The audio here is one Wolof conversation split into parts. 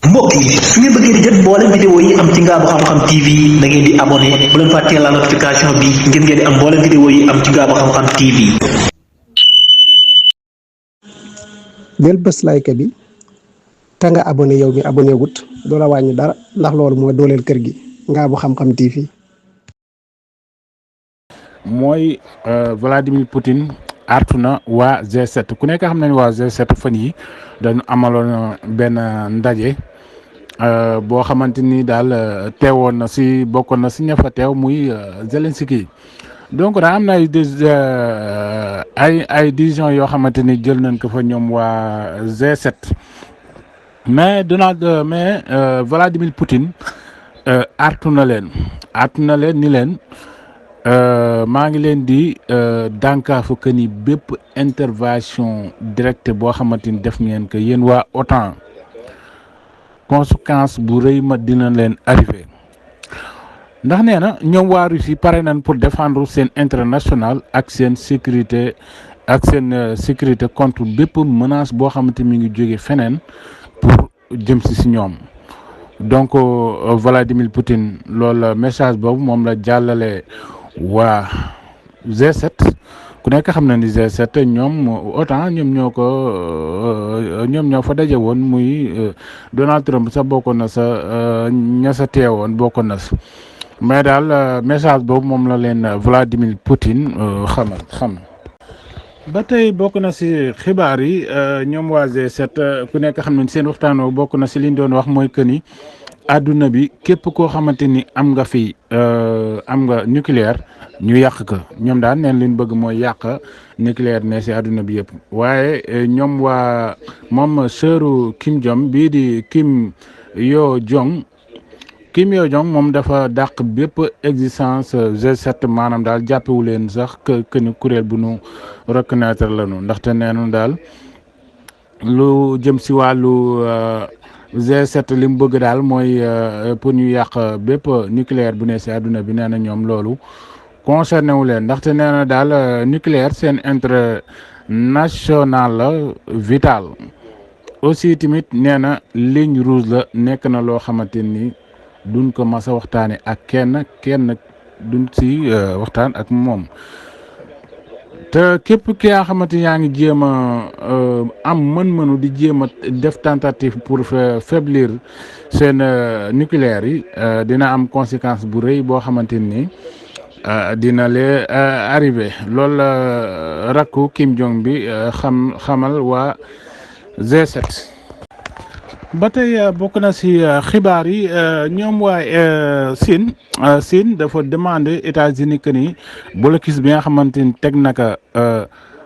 mbokk yi su ngeen bëggee di jot mboolem vidéo yi am ci Ngaabu Xam-Xam TV da ngeen di abonné bu leen fàttee la notification bi ngir ngeen di am mboolem vidéo yi am ci Ngaabu Xam-Xam TV. del bés like bi te nga abonné yow mi abonné wut doo la wàññi dara ndax loolu mooy dooleel kër gi Ngaabu Xam-Xam TV. mooy Vladimir Poutine artu na waa G7 ku nekk xam nañ waa G7 fan yi dañu amaloon benn ndaje boo xamante ni daal teewoon na si bokkoon na si ña fa teew muy Zelensky donc daa am na ay décision yoo xamante ni jël nañ ko fa ñoom waa G7 mais Vladimir Poutine artu na leen ni leen maa ngi leen di dànkaafu que ni bépp intervention directe boo xamante ni def ngeen ko yéen waa OTAN conséquence bu rëy ma dina leen arrivé ndax nee na ñoom waa Russie pare nañ pour défendre seen intérêt national ak seen sécurité contre bépp menace boo xamante mi ngi jóge feneen pour jëm si ñoom donc Vladimir Poutine loolu message boobu moom la jàllale waa G7 ku nekk xam na ni G7 ñoom OTAN ñoom ñoo fa daje woon muy Donald Trump sax bokkoon na sa ña sa teewoon bokkoon na sa mais daal message boobu moom la leen Vladimir Poutine xam ba tey bokk na si xibaar yi ñoom waa G7 ku nekk xam ne seen waxtaan bokk na si liñ doon wax mooy que ni àdduna bi képp koo xamante ni am nga nucléaire ñu yàq ko ñoom daal neen liñ bëgg mooy yàq nucléaire ne si àdduna bi yëpp waaye ñoom moom sëru Kim Jong bii di Kim Yo Jong moom dafa dàq bépp existence G7 maanaam daal jàppewu leen sax que ni kuréel bu nu reconnaître lañu ndaxte neenu daal lu jëm si wàllu G7 li mu bëgg daal mooy pour ñu yàq bépp nucléaire bu ne si àdduna bi nee na ñoom loolu concerné wu leen ndaxte nee na daal nucléaire seen intérêt national la vital aussi tamit nee na ligne rouge la nekk na loo xamante ni duñ ko mas a waxtaane ak kenn duñ si waxtaan ak moom te képp ki nga xamante yaa ngi jéem a am mën-mënu di jéem a def tentative pour faiblir seen nucléaire yi dina am conséquence bu rëy boo xamante ni dina lee arrivé loolu la rakku Kim Jong bi xamal waa G7. ba tey bokk na si xibaar yi ñoom waa Chine dafa demandé États-Unis que ni blocus bi nga xamante ni teg naka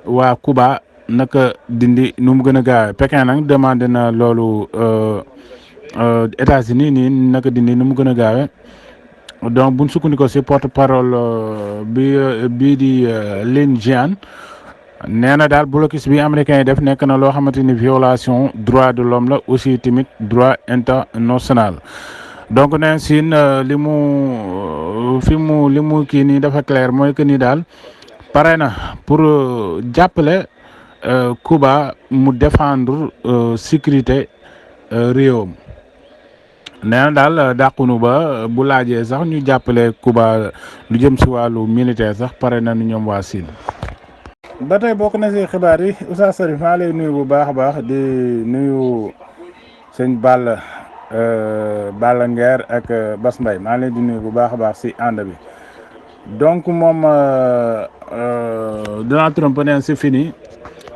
waa Cuba naka dindi nu mu gën a gaawee Pékin nag demandé na loolu États-Unis nii naka dindi nu mu gën a gaawee donc buñ sukkandikoo si porte parole bii di Lin Jian nee na daal blocus bi américain yi def nekk na loo xamante ni violation droit de l'homme la aussi tamit droit international donc nee Chine li mu kii nii dafa clair mooy que ni daal pare na pour jàppale Cuba mu défendre sécurité réewam nee na daal dàqunu ba bu laajee sax ñu jàppale Cuba lu jëm si wàllu militaire sax pare na nu ñoom waa Chine. ba tey bokk na si xibaar yi Oustaz Sarif maa lay nuyu bu baax a baax di nuyu sëñ Balla Nguer ak Bas Mbaye maa leen di nuyu bu baax a baax si ànd bi donc moom Donald Trump neen c'est fini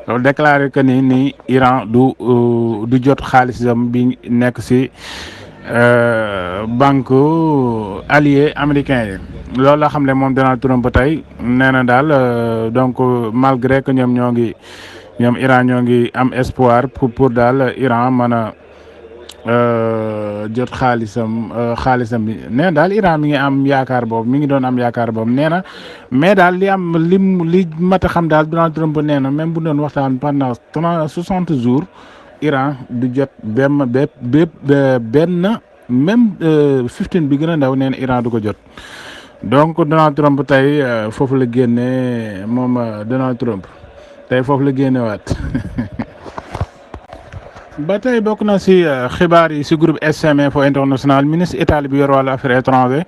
loolu déclaré que ni Iran du jot xaalisam bi nekk si banque allié américain yi loolu la xam ne moom Donald Trump ba tey nee na daal donc malgré que ñoom Iran ñoo ngi am espoir pour daal Iran mën a jot xaalisam bi nee na daal Iran mi ngi am yaakaar boobu mi ngi doon am yaakaar boobu nee na mais daal li mat a xam daal Donald Trump nee na même bu doon waxtaan pendant 60 jours Iran du jot benn même 15 bi gën a ndaw nee na Iran du ko jot donc Donald Trump tey foofu la génne moom Donald Trump tey foofu la génne waat ba tey bokk na si xibaar yi si groupe SM Info International ministre Italie bi yor wàllu affaires étrangères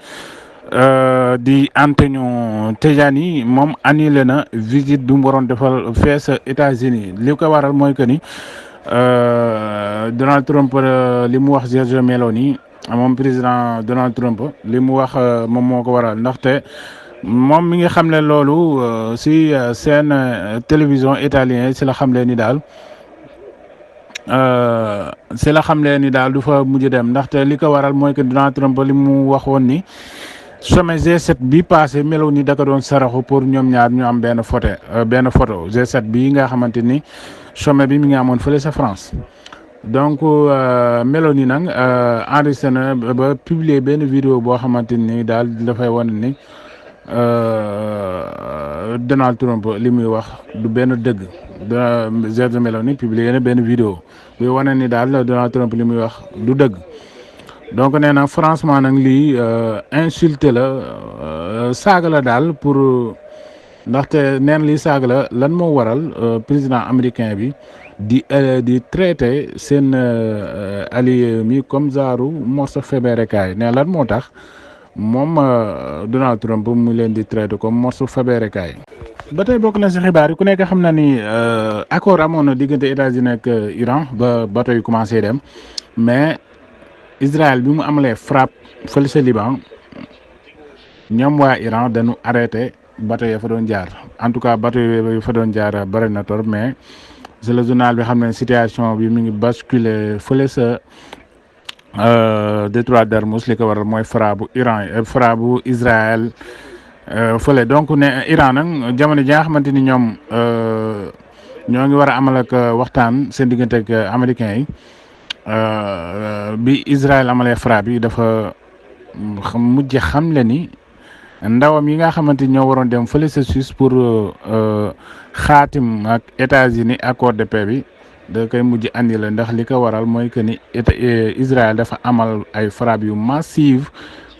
di Antonio Tajani moom annulé na visite bi mu waroon defal fee sa États-Unis li ko waral mooy que ni Donald Trump li mu wax Giorgia Meloni moom président Donald Trump li mu wax moom moo ko waral ndaxte moom mi ngi xamle loolu si seen télévision italien si la xamle ni daal. si la xam leen ni daal du fa mujj dem ndaxte li ko waral mooy que Donald Trump li mu waxoon ni sommet G7 bi passé Meloni da ko doon saraxu pour ñoom ñaar ñu am benn photo G7 bi nga xamante ni sommet bi mi ngi amoon fële sa France donc Meloni nag enregistré na ba publier benn vidéo boo xamante ni daal dafay wane ni Donald Trump li muy wax du benn dëgg Giorgia Meloni publier na benn vidéo bi wane ni daal Donald Trump li muy wax du dëgg donc nee na franchement nag lii insulté la saaga la daal pour ndaxte neen lii saaga la lan moo waral président américain bi di traité seen allié mi comme genre morceau febeerekaay ne lan moo tax moom Donald Trump mu leen di traité comme morceau febeerekaay ba tey bokk na si xibaar yi ku nekk xam na ni accord amoon na diggante États-Unis ak Iran ba bateau yu commencé dem mais Israël bi mu amalee frappe fële sa Liban ñoom waa Iran dañu arrêté bateau ya fa doon jaar en tout cas bateau yi fa doon jaar bëri na torop mais c'est le journal bi xam ne situation bi mi ngi basculer fële sa détroit d'Ormuz li ko waral mooy frappe bu Iran frappe bu Israël fële donc ne Iran nag jamono ji nga xamante ni ñoom ñoo ngi war a amal ak waxtaan seen diggante ak américains yi bi Israël amalee frappe yi dafa mujj xam le ni ndawam yi nga xamante ni ñoo waroon dem fële sa Suisse pour xaatim ak États-Unis accord de paix bi da koy mujj andi la ndax li ko waral mooy que ni Israël dafa amal ay frappe yu massive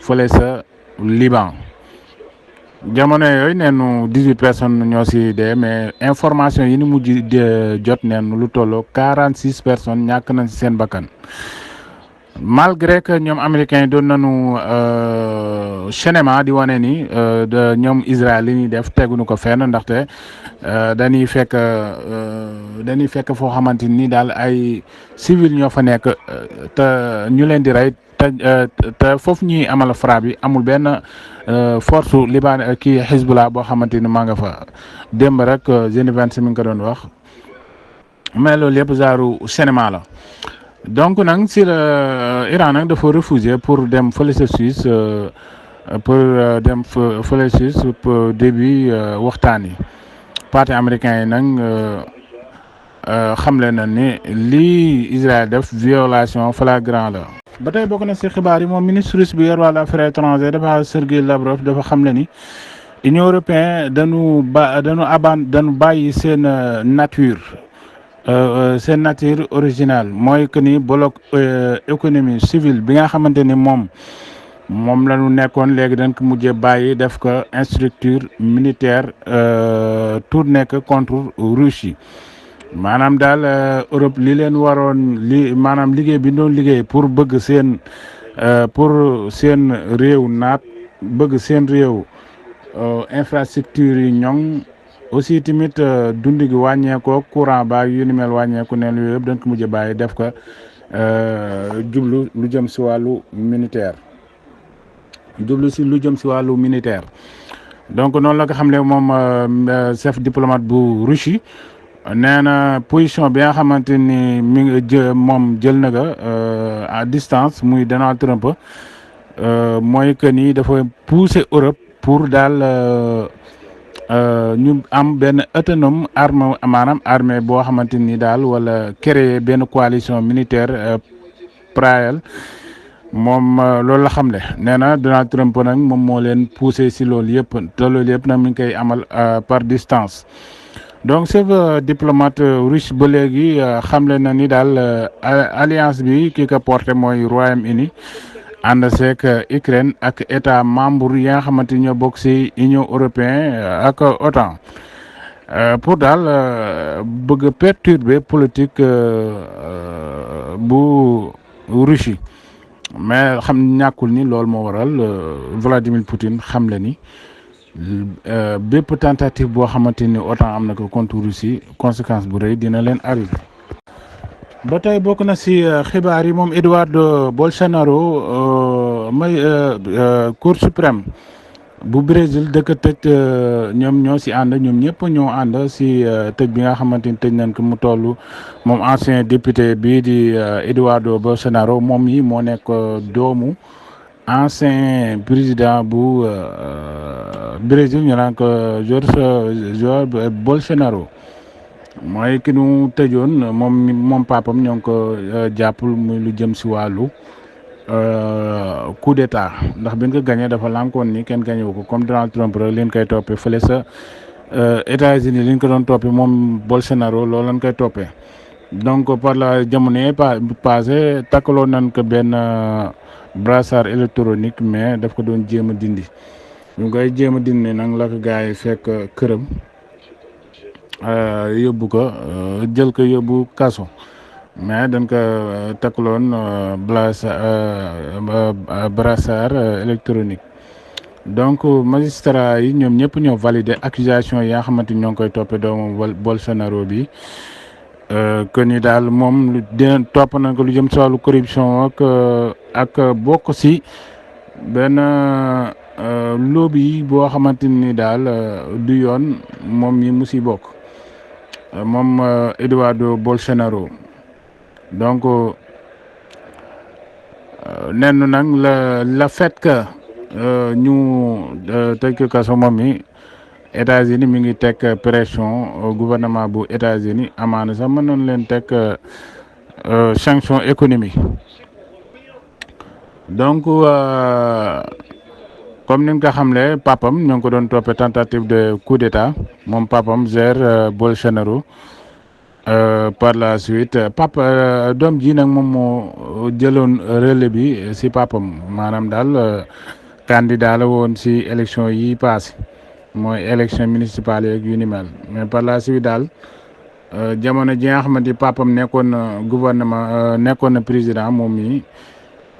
fële sa Liban jamono yooyu neenu 18 personnes ñoo si dee mais information yi ni mujj jot neen lu tolloo 46 personnes ñàkk nañ si seen bakkan malgré que ñoom américains yi doon nañu cinéma di wane ni ñoom Israël li ñuy def teguñu ko fenn ndaxte dañuy fekk foo xamante ni daal ay civil ñoo fa nekk te ñu leen di rey te foofu ñuy amal frappe bi amul benn force Liban kii Hezbollah boo xamante ni maa nga fa démb rek G20 mi ngi ko doon wax mais loolu yëpp genre cinéma la. donc nag si la Iran nag dafa refuser pour dem fële sa Suisse pour dem fële Suisse pour début waxtaan yi parti américain yi nag xamle na ni lii Israël def violation flagrant la. ba tey bokk na si xibaar yi moom ministre russe bi yor wàllu affaires étrangères dafa Sergei Lavrov dafa xamle ni Union européenne dañu bàyyi seen nature. seen nature originale mooy que ni bloc économie civile bi nga xamante ni moom la ñu nekkoon léegi dañ ko mujjee bàyyi def ko structure militaire tout nekk contre Russie maanaam daal Europe li leen waroon maanaam liggéey bi doon liggéey pour bëgg seen réew naat bëgg seen réew infrastructure yi ñoŋ. aussi tamit dund gi wàññeekoo courant ba yu ni mel wàññeeku neen yooyu yëpp dañ ko mujj bàyyi def ko jublu lu jëm si wàllu militaire donc noonu la ko xam ne moom chef diplomate bu Russie nee na position bi nga xamante ni mi ngi moom jël na ko à distance muy Donald Trump mooy que ni dafa pousser Europe pour daal ñu am benn autonome armée boo xamante ni daal wala créer benn coalition militaire parallèle moom loolu la xam ne nee na Donald Trump nag moom moo leen poussé si loolu yëpp te loolu yëpp nag mi ngi koy amal par distance donc chef diplomate russe ba léegi xamle na ni daal alliance bi ki ko porté mooy Royaume-Uni ànd seeg Ukraine ak état membre yi nga xamante ni ñoo bokk ci Union européenne ak OTAN pour daal bëgg a perturber politique bu Russie mais xam ñàkkul ni loolu moo waral Vladimir Poutine xam le ni bépp tentative boo xamante ni OTAN am na ko contre Russie conséquence bu rëy dina leen arrivé. ba tey bokk na si xibaar yi moom Eduardo Bolsonaro may Cour suprême bu Brésil dëkk tëj ñoom ñoo si ànd ñoom ñëpp ñoo ànd si tëj bi nga xamante ni tëj nañ ko mu toll moom ancien député bii di Eduardo Bolsonaro moom yi moo nekk doomu ancien président bu Brésil ñu naan ko Jorge Bolsonaro mooy ki nu tëjoon moom papam ñoo ngi ko jàppul muy lu jëm si wàllu coup d'état ndax bi nga ko gagné dafa lànkoon ni kenn gagné wu ko comme Donald Trump rek leen koy toppee fële sa États-Unis liñ ko doon toppee moom Bolsonaro loolu lañ koy toppee donc par la jamono yi passé takkaloo nañ ko benn brassard électronique mais daf ko doon jéem a dindi ñu koy jéem a dindi nag la ko gars yi fekk këram yóbbu ko jël ko yóbbu kaso mais dañ ko takkaloon brassard électronique donc magistrat yi ñoom ñëpp ñoo validé accusation yi nga xamante ni ñoo ngi koy toppee doomu Bolsonaro bi que ni daal moom lu dina topp nañ ko lu jëm si wàllu corruption ak bokk si benn lobby boo xamante ni daal du yoon moom mi mu si bokk moom Eduardo Bolsonaro donc nenn nag la fait que ñu tëj ko kaso moom mi États-Unis mi ngi teg pression gouvernement bu États-Unis amaana sax mën nañ leen teg sanction économique donc comme ni nga ko xamle papam ñoo ngi ko doon toppee tentative de coup d'état moom papam Jair Bolsonaro par la suite doom ji nag moom moo jëloon relais bi si papam maanaam daal candidat la woon si élection yi passé mooy élection municipale yeeg yu ni mel mais par la suite daal jamono ji nga xamante ni papam nekkoon na gouvernement nekkoon na président moom mi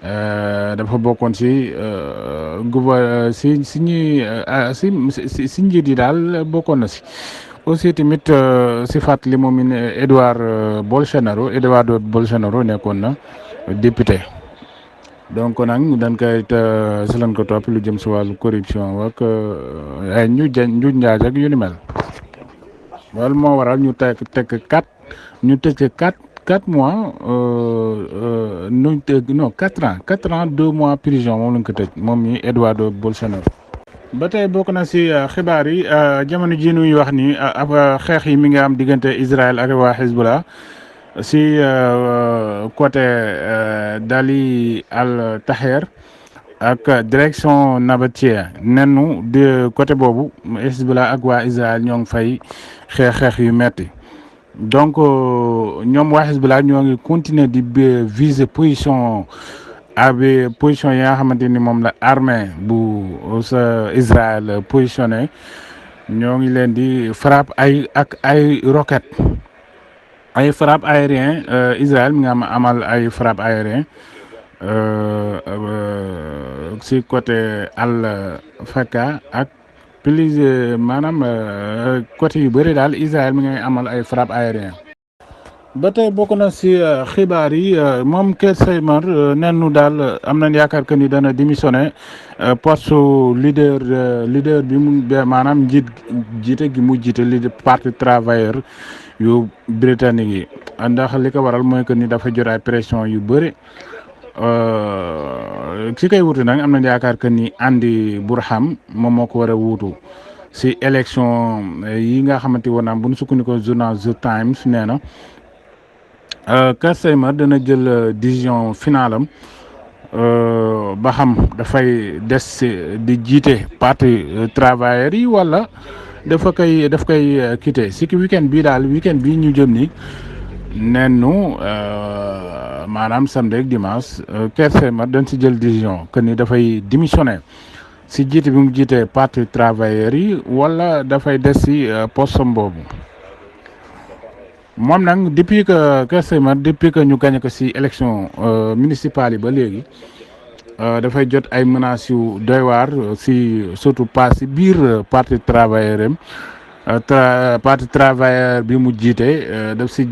dafa bokkoon si si njiit yi daal bokkoon na si aussi tamit si fàttali moom mi Eduardo Bolsonaro nekkoon na député donc nag dañ koy si lañ ko topp lu jëm si wàllu corruption ak ay njuuj njaaj ak yu ni mel loolu moo waral ñu teg 4 mois non 4 ans 2 mois prison moom lañ ko tëj moom mi Eduardo Bolsonaro. ba tey bokk na si xibaar yi jamono ji nuy wax ni ab xeex yi mi ngi am diggante Israël ak waa Hezbollah si côté Dali al Taher ak direction Nabatia nennu de côté boobu Hezbollah ak waa Israël ñoo ngi fay xeex yu metti donc ñoom waa Hezbollah ñoo ngi continuer di viser position position yi nga xamante ni moom la armée bu sa Israël positionné ñoo ngi leen di frappe ay roquettes ay frappe aérien Israël mi nga amal ay frappe aérien si côté al Faka ak plus maanaam côté yu bëri daal Israël mi ngay amal ay frappe aérien ba tey bokk na si xibaar yi moom Keir Starmer nennu daal am nañ yaakaar que ni dana démissionné poste leader bi mu maanaam jiite gi mu jiite li parti travailleur yu britannique yi ndax li ko waral mooy que ni dafa jot ay pression yu bëri ki koy wutu nag am nañ yaakaar que ni Andy Burham moom moo ko war a wuutu si élection yi nga xamante woon naam bu ñu sukkandikoo journal The Times nee na Keir Starmer dana jël décision finale am ba xam dafay des di jiite parti travailleurs yi wala daf koy quitter si weekend bii ñu jëm ni nennu maanaam samedi ak dimanche Keir Starmer dañ si jël décision que ni dafay démissionner si jiite bi mu jiite parti travailleurs yi wala dafay des si postam boobu. moom nag depuis que Keir Starmer depuis que ñu gagné ko si élection municipale yi ba léegi dafay jot ay menaces yu doy waar si surtout pas si biir parti travailleur parti travailleur bi mu jiite daf si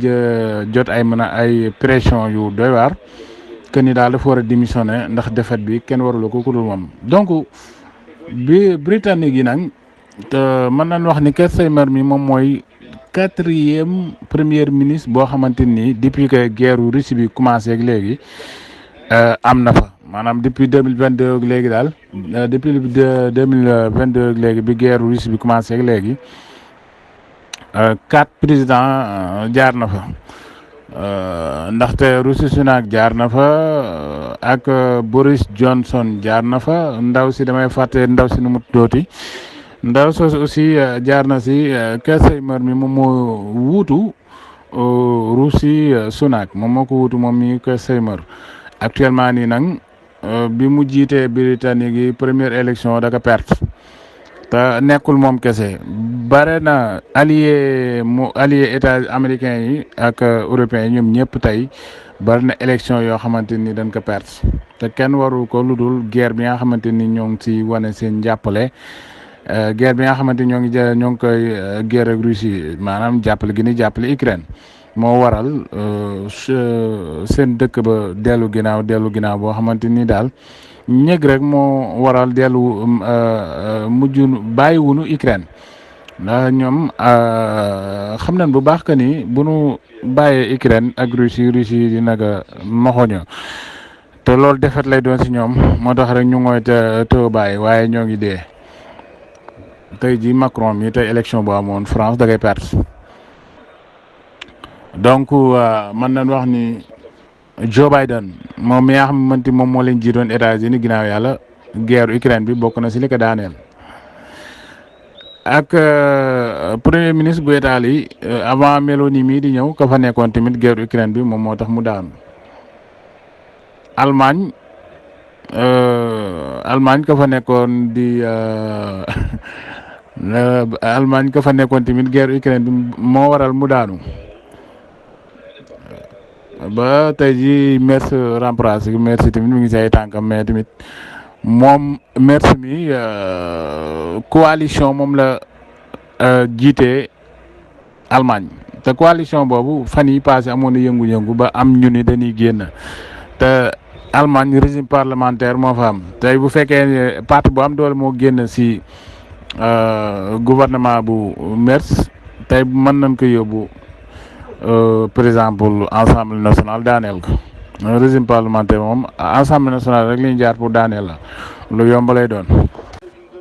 jot ay pression yu doy waar que ni daal dafa war a démissionner ndax défaite bi kenn warula ko ku dul moom. donc bi britannique yi nag mën nañ wax ni Keir Starmer mi moom mooy 4e premier ministre boo xamante ni depuis que guerre Russie bi commencé ak léegi am na fa maanaam depuis 2022 ak léegi daal depuis 2022 ak léegi bi guerre Russie bi commencé ak léegi 4 présidents jaar na fa ndaxte Rishi Sunak jaar na fa ak Boris Johnson jaar na fa ndaw si damay fàtte ndaw si nu mu dooti ndaw soosu aussi jaar na si Keir Starmer mi moom moo wuutu Rishi Sunak moom moo ko wuutu moom mi Keir Starmer actuellement nii nag bi mu jiitee Britannique yi première élection da ko perte te nekkul moom kese bare na allié états américains yi ak européens yi ñoom ñëpp tey bari na élection yoo xamante ni dañ ko perte te kenn waru ko lu dul guerre bi nga xamante ni ñoo ngi si wane seen njàppale. guerre bi nga xamante ñoo ngi koy guerre ak Russie maanaam jàppale gi ni jàppale Ukraine moo waral seen dëkk ba dellu ginnaaw boo xamante ni daal ñëg rek moo waral dellu mujj bàyyiwunu Ukraine ndax ñoom xam nañ bu baax que ni bu nu bàyyee Ukraine ak Russie dina ko moxoño te loolu defet lay doon si ñoom moo tax rek ñu ngooy te bàyyi waaye ñoo ngi dee. tey ji Macron mi tey élection bu amoon France da ngay perte donc mën nañ wax ni Joe Biden moom mi nga xamante moom moo leen jiitoon États-Unis ginnaaw yàlla guerre Ukraine bi bokk na si li ko daaneel ak premier ministre bu Italie avant Meloni mii di ñëw ka fa nekkoon tamit guerre Ukraine bi moom moo tax mu daanu Allemagne ka fa nekkoon di Allemagne ka fa nekkoon tamit guerre Ukraine bi moo waral mu daanu ba tey ji Merz remplacé Merz tamit mu ngi si ay tànkam mais tamit moom Merz mi coalition moom la jiite Allemagne te coalition boobu fan yi passé amoon na yëngu-yëngu ba am ñu ni dañuy génn te Allemagne régime parlementaire moo fa am tey bu fekkee parti bu am doole moo génn si gouvernement bu Merz tey mën nañ ko yóbbu par exemple Assemblée nationale daaneel ko régime parlementaire moom Assemblée nationale rek li ñu jaar pour daaneel la lu yomb lay doon.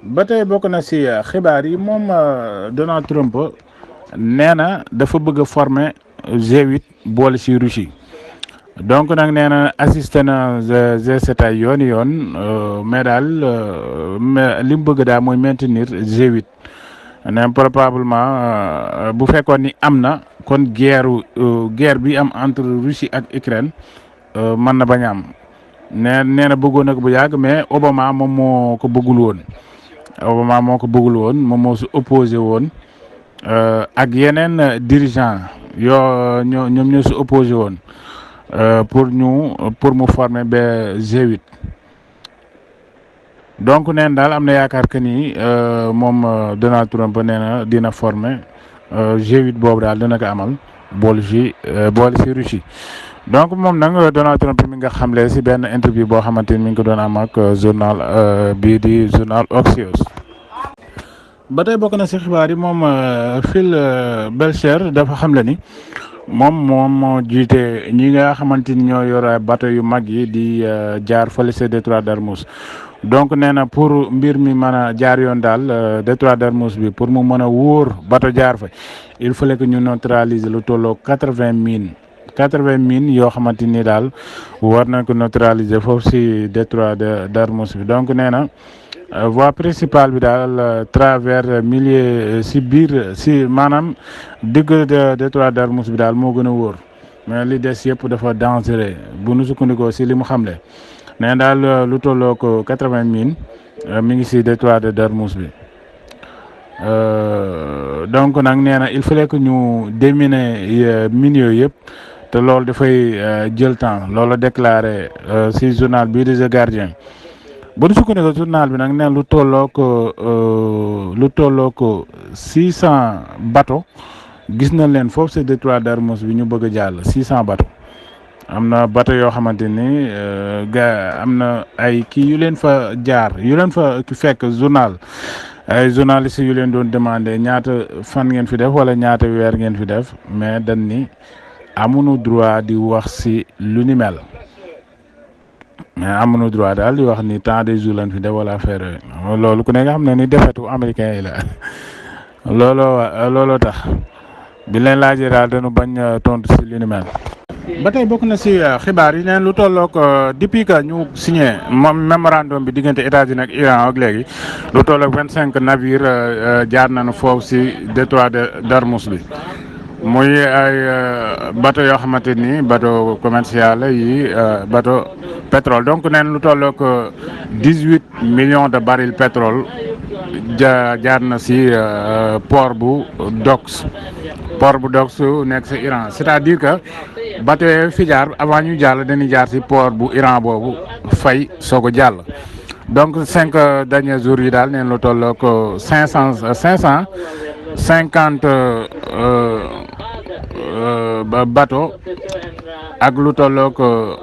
ba tey bokk na si xibaar yi moom Donald Trump nee na dafa bëgg a former G8 boole si Russie. donc nag nee na assisté na G7 ay yoon mais daal li mu bëgg daal mooy maintenir G8 ne probablement bu fekkoon ni am na kon guerre bi am entre Russie ak Ukraine mën na bañ a am nee na bëggoon nag bu yàgg mais Obama moom moo ko bëggul woon moom moo su opposé woon ak yeneen dirigeant ñoom ñoo su opposé woon pour mu former ba G8 donc neen daal am na yaakaar que ni moom Donald Trump nee na dina former G8 boobu daal dina ko amal boole si Russie donc moom nag Donald Trump mi nga xamle si benn interview boo xamante ni mi ngi ko doon am ak journal bii di journal Axios. ba tey bokk na si xibaar yi moom Phil Belcher dafa xamle ni moom moo jiite ñi nga xamante ni ñoo yor bateau yu mag yi di jaar fële ca détroit d'Ormuz donc nee na pour mbir mi mën a jaar yoon daal détroit d'Ormuz bi pour mu mën a wóor bateau jaar fa il fallait que ñu neutraliser lu tolloo 80 mines yoo xamante ni daal war nañ ko neutraliser foofu si détroit d'Ormuz bi donc nee na voie principale bi daal travers milliers si biir si maanaam digg détroit d'Ormuz bi daal moo gën a wóor mais li des yëpp dafa dangereux bu nu sukkandikoo si li mu xamle nee daal lu tolloo ko 80 mines mi ngi si détroit de Darmouz bi donc nag nee na il fallait que ñu déminer mines yooyu yëpp te loolu dafay jël temps loolu déclaré si journal bii di The Guardian bu ñu sukkandikoo journal bi nag neen lu tolloo ko 600 bateaux gis nañ leen foofu si détroit Darmouz bi ñu bëgg a jàll 600 bateaux am na bateau yoo xamante ni am na ay kii yu leen fa jaar yu leen fa fekk journal ay journalistes yu leen doon demandé ñaata fan ngeen fi def wala ñaata weer ngeen fi def mais dañ ni amuñu droit di wax si lu ni mel mais amuñu droit daal di wax ni temps de jours lañ fi def wala affaire yooyu loolu ku ne nga xam ne ni defetu américain yi la looloo tax bi leen laajee daal dañu bañ tontu si lu ni mel. ba tey bokk na si xibaar yi neen lu tollook depuis que ñu signé moom mémorandum bi diggante États-Unis ak Iran ak léegi lu tollook 25 navires jaar nañu foofu si détroit de Darmouz bi muy ay bateau yoo xamante ni bateau commercial yi bateau pétrole donc neen lu tollook 18 millions de barils pétrole jaar na si port bu Dox nekk si Iran c'est-à-dire que bateau yooyu fi jaar avant ñu jàll dañuy jaar ci port bu Iran boobu fay soo ko jàll donc 5 derniers jours yi daal neen lu toll ko 550 bateau ak lu toll ko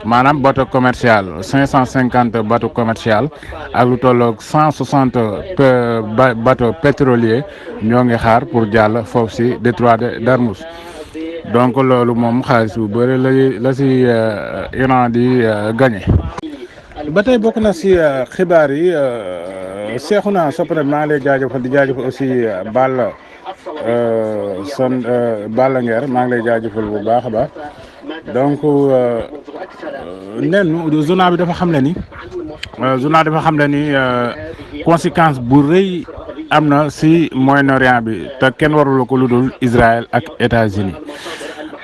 maanaam bateau commercial 550 bateau commercial ak lu toll 160 bateau pétrolier ñoo ngi xaar pour jàll foofu ci détroit de Darmouz donc loolu moom xaalis bu bëri la si Iran di gagné. ba tey bokk na si xibaar yi Cheikhouna Sopone maa ngi lay jaajëfal di jaajëfal aussi Balla Nguer maa ngi lay jaajëfal bu baax a baax donc nen journal bi dafa xam ne ni conséquence bu rëy am na si Moyen-Orient bi te kenn warul ko lu dul Israël ak États-Unis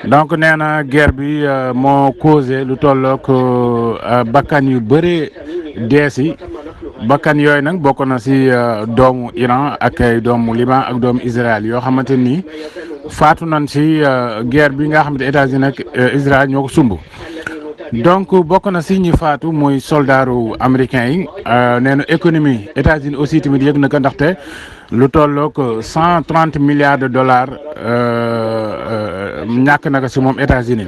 donc nee na guerre bi moo causé lu tollook bakkan yu bëree deesi bakkan yooyu nag bokk na si doomu Iran ak ay doomu Liban ak doomu Israël yoo xamante ni faatu nañ si guerre bi nga xamante États-Unis ak Israël ñoo ko sumb donc bokk na si ñi faatu muy soldaaru américain yi nee na économie États-Unis aussi tamit yëg na ko ndaxte lu tollook 130 milliards de dollars ñàkk na ko si moom États-Unis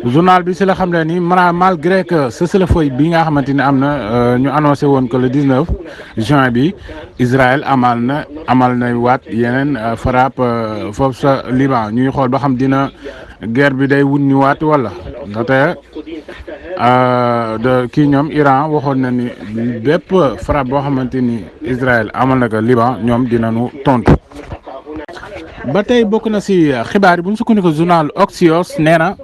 journal bi si la xam ne ni malgré que cessez-le-feu bi nga xamante ni am na ñu annoncé woon que le 19 juin bi Israël amal na waat yeneen frappe foofu sa Liban ñuy xool ba xam dina guerre bi day wut ñu waat wala ndaxte kii ñoom Iran waxoon na ni bépp frappe boo xamante ni Israël amal na ko Liban ñoom dinañu tontu. ba tey bokk na si xibaar yi bu ñu sukkandiku journal Axios nee na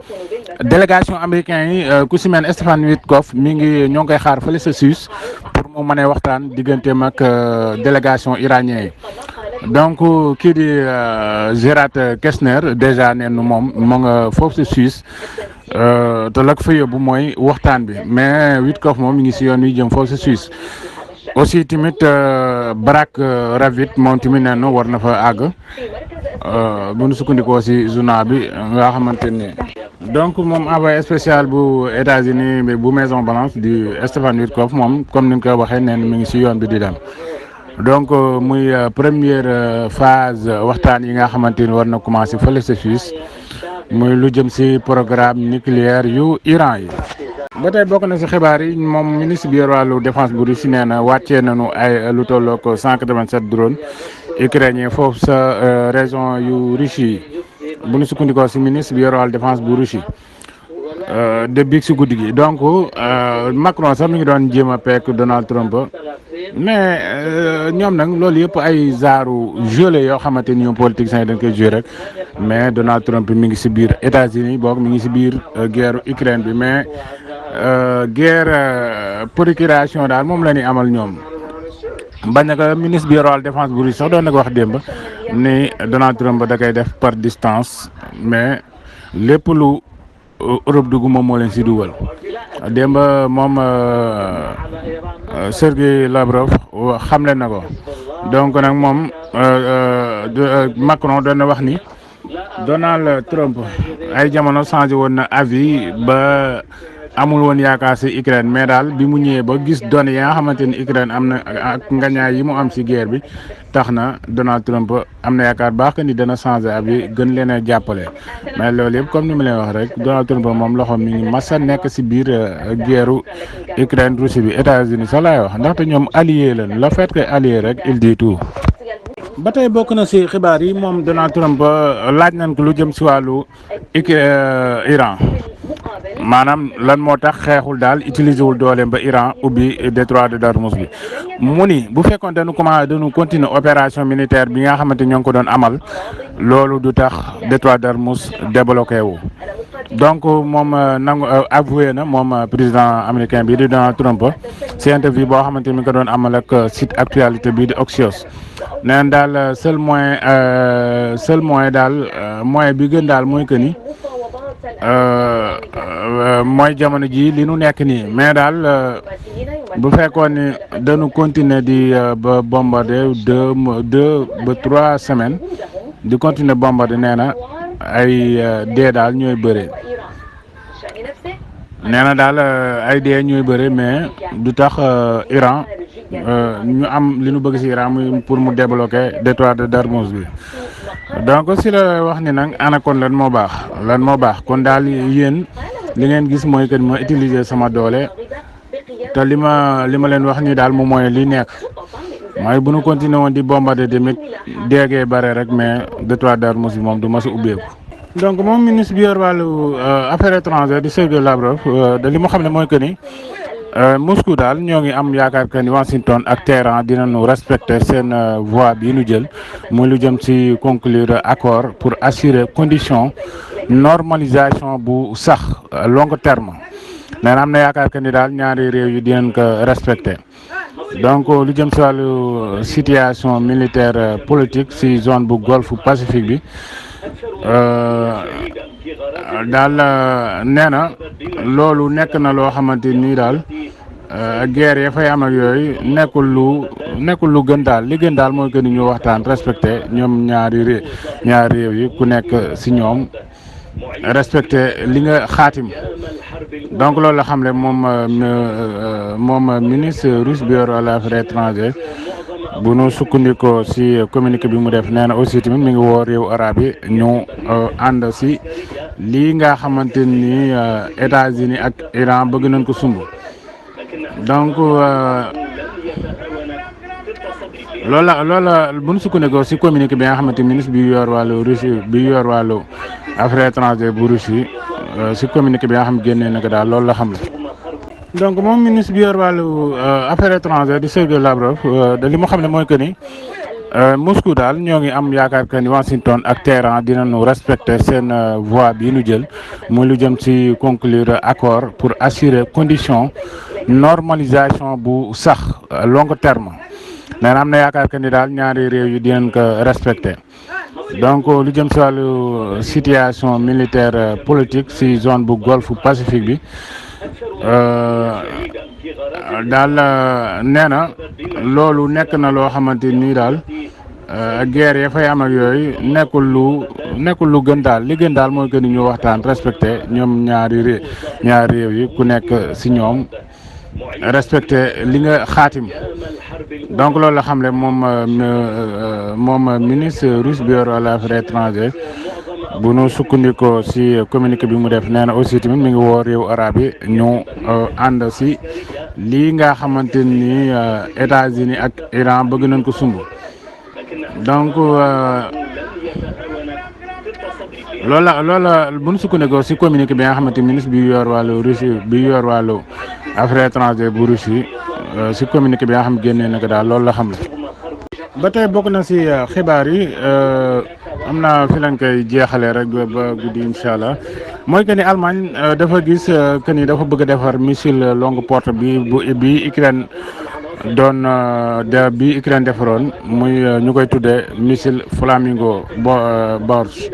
délégation américain yi ku si mel Stephen Witkoff ñoo ngi koy xaar fële sa Suisse pour mu mën a waxtaan digganteem ak délégation iranien yi donc kii di Gerhard Kessner déjà nee na moom mu nga foofu si Suisse te la ko fa yóbbu mooy waxtaan bi mais Witkoff moom mi ngi si yoon wi jëm foofu si Suisse. aussi tamit Barak Ravid moom tamit nee na war na fa àgg bu nu sukkandikoo si journal bi nga xamante ni donc moom envoyé spécial bu États-Unis bu Maison Blanche di Stephen Witkoff moom comme ni nga ko waxee nee na mi ngi si yoon bi di dem donc muy première phase waxtaan yi nga xamante ni war na commencé fële sa Suisse muy lu jëm si programme nucléaire yu Iran yi. ba tey bokk na si xibaar yi moom ministre bi yor wàllu défense bu Russie nee na wàccee nañu ay lu tollook 187 drone ukrainien foofu sa région yu Russie yi bu ñu sukkandikoo si ministre bi yor wàllu défense bu Russie de biig si guddi gi donc Macron sax mi ngi doon jéem a peek Donald Trump mais ñoom nag loolu yëpp ay genre jeu la yoo xamante ni ñoom politiciens yi dañ koy jouer rek mais Donald Trump mi ngi si biir États-Unis boog mi ngi si biir guerre Ukraine bi mais guerre procuration daal moom la ñuy amal ñoom bañ na ko ministre bi yor wàllu défense bu Russie sax doon na ko wax démb ni Donald Trump da koy def par distance mais lépp lu Europe dugg moom moo leen si dugal démb moom Sergey Lavrov xamle na ko donc nag moom Macron doon na wax ni Donald Trump ay jamono changé woon na avis ba amul woon yaakaar si Ukraine mais daal bi mu ñëwee ba gis données yi nga xamante ni Ukraine am na ak ngañaay yi mu am si guerre bi tax na Donald Trump am na yaakaar baax que ni dana changé avis gën leen a jàppale mais loolu yëpp comme ni ma leen wax rek Donald Trump moom loxo mi ngi masa nekk si biir guerru Ukraine Russie bi États-Unis sax laay wax ndaxte ñoom allié lañ le fait que allié rek il dit tout. ba tey bokk na si xibaar yi moom Donald Trump laaj nañ ko lu jëm si wàllu Iran maanaam lan moo tax xeexul daal utiliser wul dooleem ba Iran ubbi détroit de Darmouz bi mu ni bu fekkoon dañu continuer opération militaire bi nga xamante ñoo ngi ko doon amal loolu du tax détroit de Darmouz débloqué wu. donc moom nangu avoué na moom président américain bi di Donald Trump si interview boo xamante ni mi ngi ko doon amal ak site actualité bii di Axios neen daal seul moyen daal moyen bi gën daal mooy que ni mooy jamono ji li nu nekk nii mais daal bu fekkoon ni dañu continuer di ba bombarder 2 ba 3 semaines di continuer bombarder nee na ay dee daal ñooy bëre nee na daal ay dee ñooy bëre mais du tax Iran ñu am li nu bëgg si Iran muy pour mu débloquer détroit de Darmouz bi donc si la wax ni nag ana kon lan moo baax kon daal yéen li ngeen gis mooy que ma utiliser sama doole te li ma leen wax ni daal moom mooy li nekk mooy bu nu continuer woon di bombarder tamit déggee bare rek mais détroit de Darmouz bi moom du ma si ubbeeku. donc moom ministre bi yor wàllu affaires étrangères di Sergey Lavrov de li mu xam ne mooy que ni Moscou daal ñoo ngi am yaakaar que ni Washington ak Téhéran dinañu respecter seen voie bii nu jël muy lu jëm ci conclure accord pour assurer condition normalisation bu sax long terme nee na am na yaakaar que ni daal ñaari réew yi dinañ ko respecter. donc lu jëm ci wàllu situation militaire politique ci zone bu golfe Pacifique bi daal nee na loolu nekk na loo xamante ni daal guerre ya fay am ak yooyu nekkul lu gën daal li gën daal mooy que ni ñu waxtaan respecté ñoom ñaari réew yi ku nekk ci ñoom respecté li nga xaatim donc loolu la xam ne moom ministre russe bi yor affaires étrangères bu nu sukkandikoo ci communiqué bi mu def nee na aussi tamit mi ngi woo réew arab yi ñu ànd ci lii nga xamante ni États-Unis ak Iran bëgg nañ ko sumb donc loola bu nu sukkandikoo ci communiqué bi nga xamante ministre bi yor wàllu Russie bi yor wàllu affaires étrangères bu Russie ci communiqué bi nga xam génnee na ko daal loolu la xam la. donc moom ministre bi yor wàllu affaires étrangères di Sergey Lavrov de li mu xam ne mooy que ni Moscou daal ñoo ngi am yaakaar que ni Washington ak Téhéran dinañu respecter seen voie bii nu jël muy lu jëm ci conclure accord pour assurer condition normalisation bu sax long terme nee na am na yaakaar que ni daal ñaari réew yi dinañ ko respecter. donc lu jëm ci wàllu situation militaire politique ci zone bu golfe Pacifique bi daal nee na loolu nekk na loo xamante ni daal guerre ya fay am ak yooyu nekkul lu gën daal li gën daal mooy que ni ñu waxtaan respecté ñoom ñaari réew yi ku nekk ci ñoom respecté li nga xaatim donc loolu la xam ne moom ministre russe bi yor affaires étrangères bu nu sukkandikoo ci communiqué bi mu def nee na aussi tamit mi ngi woo réew arab yi ñu ànd ci lii nga xamante ni États-Unis ak Iran bëgg nañ ko sumb donc loola bu nu sukkandikoo ci communiqué bi nga xamante ministre bi yor wàllu Russie bi yor wàllu affaires étrangères bu Russie ci communiqué bi nga xam génnee na ko daal loolu la xam la. ba tey bokk na ci xibaar yi am na fi lañ koy jeexalee rek ba guddi incha allah mooy que ni Allemagne dafa gis que ni dafa bëgg a defar missile longue portée bi Ukraine doon bi Ukraine defaroon muy ñu koy tuddee missile Flamingo Borge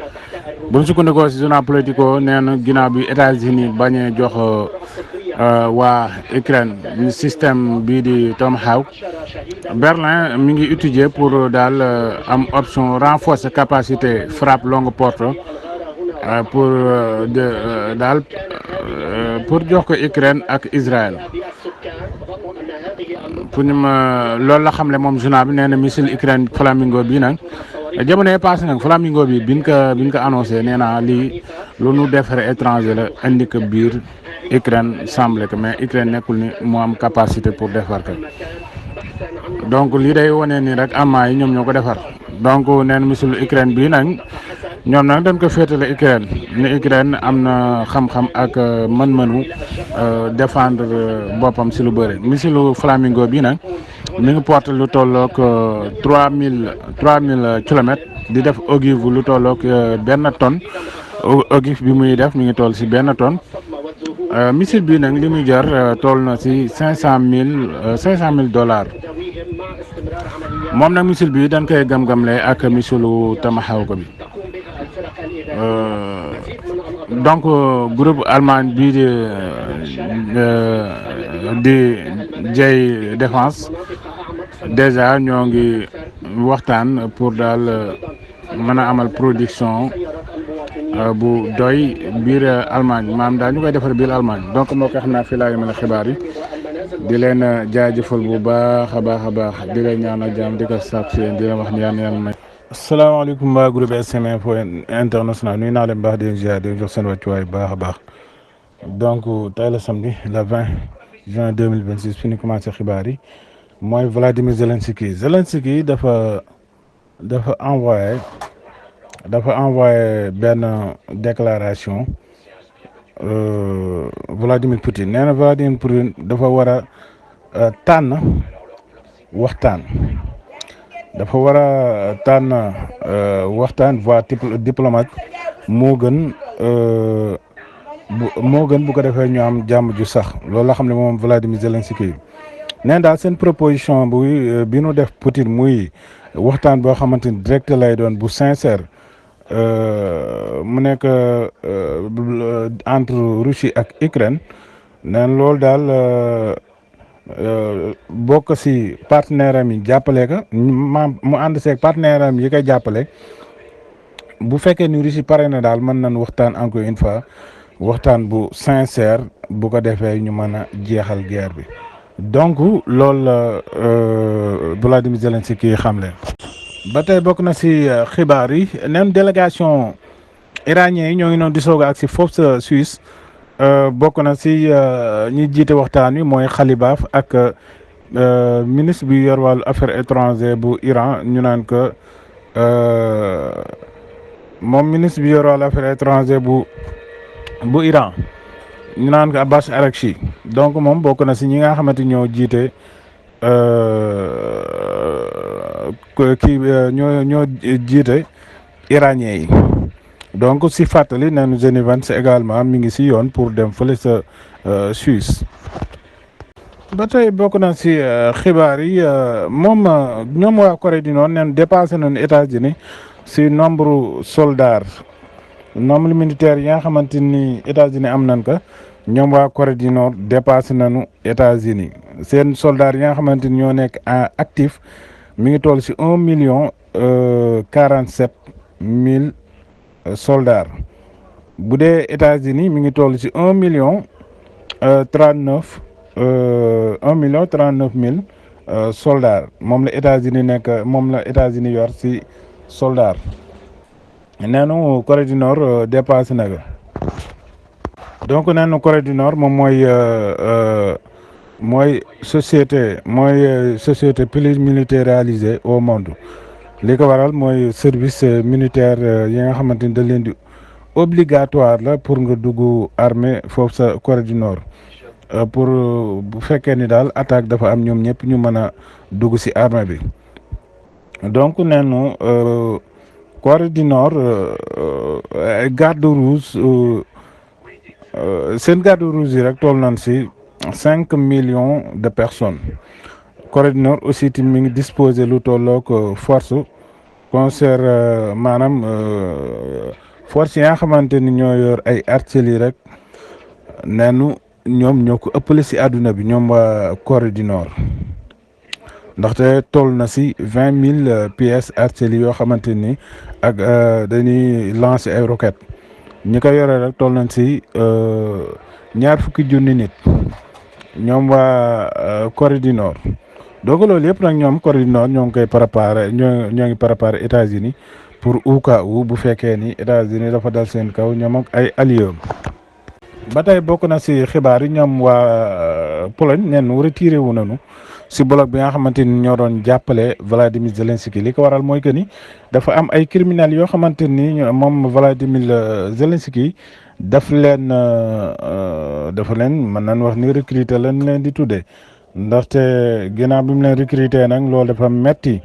bu ñu sukkandikoo ci journal Politico nee na ginnaaw bi États-Unis bañee jox waa Ukraine système bii di Tomahawk. Berlin mi ngi étudier pour daal am option renforcer capacité frappe longue portée pour daal pour jox ko Ukraine ak Israël pour ñu ma loolu la xamle moom journal bi nee na missile Ukraine Flamingo bii nag jamono yi passé nag Flamingo bi biñ ko annoncé nee naa lii lu nu defare étranger la indi ko biir Ukraine semblé que mais Ukraine nekkul ni mu am capacité pour defar ko donc lii day wane ni rek Allemand yi ñoom ñoo ko defar donc neen missile Ukraine bii nag ñoom nag dañ ko féetale Ukraine ni Ukraine am na xam-xam ak mën-mënu défendre boppam si lu bëri missile Flamingo bii nag mi ngi porte lu tolloog 3000 kilomètres di def ogive lu tolloog benn tonne ogive bi muy def mi ngi toll si benn tonne missile bii nag li muy jar toll na si $500,000 moom nag missile bi dañ koy gam-gamle ak missile Tomahawk bi donc groupe allemand bii di J Défense déjà ñoo ngi waxtaan pour daal mën a amal production bu doy biir Allemagne maam daal ñu koy defar biir Allemagne donc moo ko xam naa fii laa yemale xibaar yi di leen jaajëfal bu baax a baax di leen ñaanal jàmm di ko sàkku si yéen di leen wax ni yàlla may. asalaamaaleykum waa groupe SM Info International nuyu naa leen baax di leen ziar di leen jox seen wàccuwaay baax a baax donc tey la samedi le 20 juin 2026 fi ñu commencé xibaar yi mooy Vladimir Zelensky dafa envoyé benn déclaration Vladimir Poutine nee na Vladimir Poutine dafa war a tànn waxtaan voie diplomate moo gën bu ko defee ñu am jàmm ju sax loolu la xam ne moom Vladimir Zelensky nee daal seen proposition bi nu def Poutine muy waxtaan boo xamante ni direct lay doon bu sincère mu nekk entre Russie ak Ukraine neen loolu daal bokk si partenaire am yi jàppale ko mu ànd seeg partenaire am yi koy jàppale bu fekkee ni Russie pare na daal mën nañ waxtaan encore une fois waxtaan bu sincère bu ko defee ñu mën a jeexal guerre bi donc loolu la Volodymyr Zelensky xamle. ba tey bokk na si xibaar yi neen délégation iranien yi ñoo ngi noonu di soog ak si foofu sa Suisse bokk na si ñi jiite waxtaan wi mooy Khalibaf ak ministre bi yor wàllu affaires étrangères bu Iran ñu naan que moom ministre bi yor wàllu affaires étrangères bu Iran ñu naan ko Abbas Araghchi donc moom bokk na si ñi nga xamante ñoo jiite ñoo jiite iranien yi donc si fàttali nañu Jenny Vance également mi ngi si yoon pour dem fële sa Suisse. ba tey bokk na si xibaar yi ñoom waa Corée du Nord neen dépassé nañu États-Unis si nombre soldats nombre militaire yi nga xamante ni États-Unis am nañ ko ñoom waa Corée du Nord dépassé nañu États-Unis seen soldats yi nga xamante ni ñoo nekk actif mi ngi toll si 1,047,000 soldats bu dee États-Unis mi ngi toll si 1,039,000 soldats moom la États-Unis yor si soldats neenu Corée du Nord dépassé na ko donc neenu Corée du Nord moom mooy société plus militarisée au monde li ko waral mooy service militaire yi nga xamante ni da leen di obligatoire la pour nga dugg armée foofu sa Corée du Nord pour bu fekkee ni daal attaque dafa am ñoom ñëpp ñu mën a dugg si armée bi donc neenu Corée du Nord garde rouge seen garde rouge yi rek toll nañ si 5 millions de personnes Corée du Nord aussi ti mi ngi disposé lu tolloog force concert maanaam force yi nga xamante ni ñoo yor ay artillerie rek neenu ñoom ñoo ko ëppale si àdduna bi ñoom waa Corée du Nord ndaxte toll na si 20 000 pièces artillerie yoo xamante ni ak dañuy lancer ay roquettes ñi ko yore rek toll nañ si 20,000 nit ñoom waa Corée du Nord. donc loolu yëpp nag ñoom Corée du Nord ñoo ngi koy préparé ñoo ngi préparé États-Unis pour au cas où bu fekkee ni États-Unis dafa dal seen kaw ñoom ak ay alliés ba tey bokk na si xibaar yi ñoom waa Pologne neen retiré wu nañu si bloc bi nga xamante ni ñoo doon jàppale Vladimir Zelensky li ko waral mooy que ni dafa am ay criminels yoo xamante ni moom Vladimir Zelensky daf leen mën nañ wax ni recruter lañ leen di tuddee. ndaxte ginnaaw bi mu leen recruter nag loolu dafa metti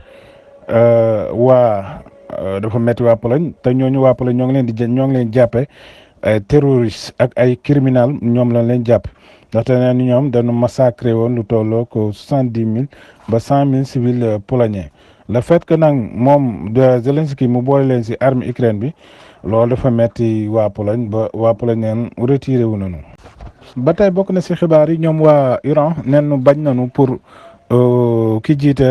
dafa metti waa Pologne te ñooñu waa Pologne ñoo ngi leen jàppe ay terroriste ak ay criminel ñoom lañ leen jàpp ndaxte nee ni ñoom dañu massacré woon lu tolloo ko 70 000 ba 100 000 civils polonais le fait que nag moom de Zelensky mu boole leen si armée Ukraine bi loolu dafa metti waa Pologne ba waa Pologne neen retiré wu nañu ba tey bokk na si xibaar yi ñoom waa Iran nen bañ nañu pour ki jiite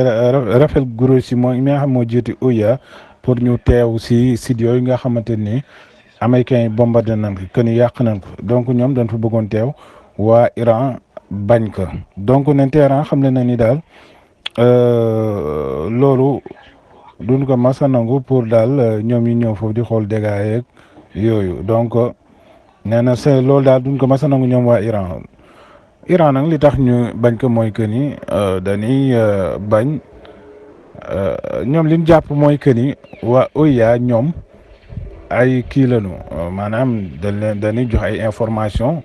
Rafael Grossi mooy mi nga xam moo jiite OUA pour ñu teew si site yooyu nga xamante ni américains yi bombardé nañ ko que ni yàq nañ ko donc ñoom dañ fa bëggoon teew waa Iran bañ ko donc nen Téhéran xam na ni daal loolu duñ ko mas a nangu pour daal ñoom yi ñëw foofu di xool dégâts yeeg yooyu donc. nee na loolu daal duñ ko mas a nangu ñoom waa Iran nag li tax ñu bañ ko mooy que ni dañuy bañ ñoom li ñu jàpp mooy que ni waa OUA ñoom ay kii lañu maanaam dañuy jox ay information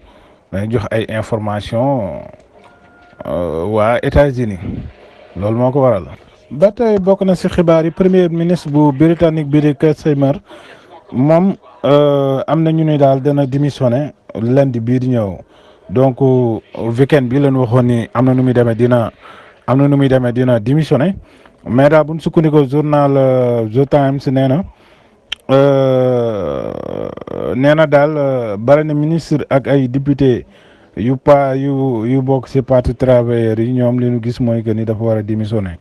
waa États-Unis loolu moo ko waral. ba tey bokk na si xibaar yi premier ministre bu britannique bi di Keir Starmer moom. am na ñu ne daal dana démissionné lundi bii di ñëw donc weekend bi leen waxoon ni am na nu muy demee dina démissionné mais daal bu ñu sukkandikoo journal The Times nee na daal bari na ministre ak ay député yu bokk si parti travailleurs yi ñoom li ñu gis mooy que ni dafa war a démissionné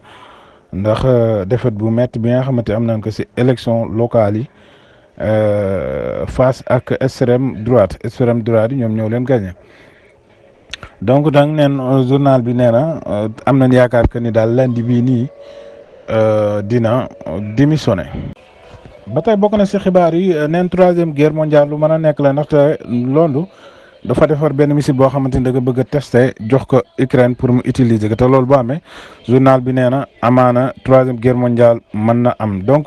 ndax défaite bu métti bi nga xamante am nañ ko si élection locale yi. face ak extrême droite yi ñoom ñoo leen gagné donc dang neen journal bi nee na am nañ yaakaar que ni daal lundi bii nii dina démissionné. ba tey bokk na si xibaar yi neen 3e guerre mondiale lu mën a nekk la ndaxte loolu dafa defar benn missile boo xamante ni da nga bëgg a testé jox ko Ukraine pour mu utiliser ko te loolu boo amee journal bi nee na amaana 3e guerre mondiale mën na am donc.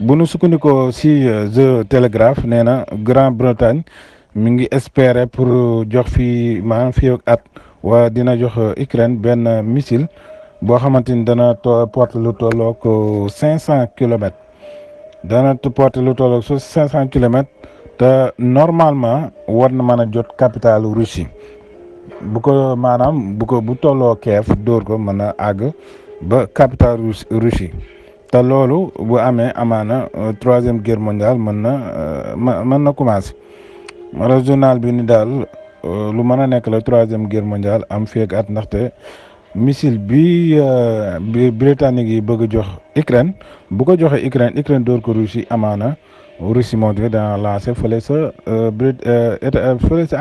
bu nu sukkandikoo si The Telegraph nee na Grande-Bretagne mi ngi espérer pour jox fii ak at waa dina jox Ukraine benn missile boo xamante ni dana porte lu tolloog 500 kilomètres dana porte lu tolloog 500 kilomètres te normalement war na mën a jot capitale Russie bu tolloo Kiev dóor ko mën a àgg ba capitale Russie. te loolu bu amee amaana 3e guerre mondiale mën na commencé wala journal bi ni daal lu mën a nekk la 3e guerre mondiale am feeg at ndaxte missile bi britannique yi bëgg a jox Ukraine bu ko joxee Ukraine door ko Russie amaana Russie moo di dana lancé fële sa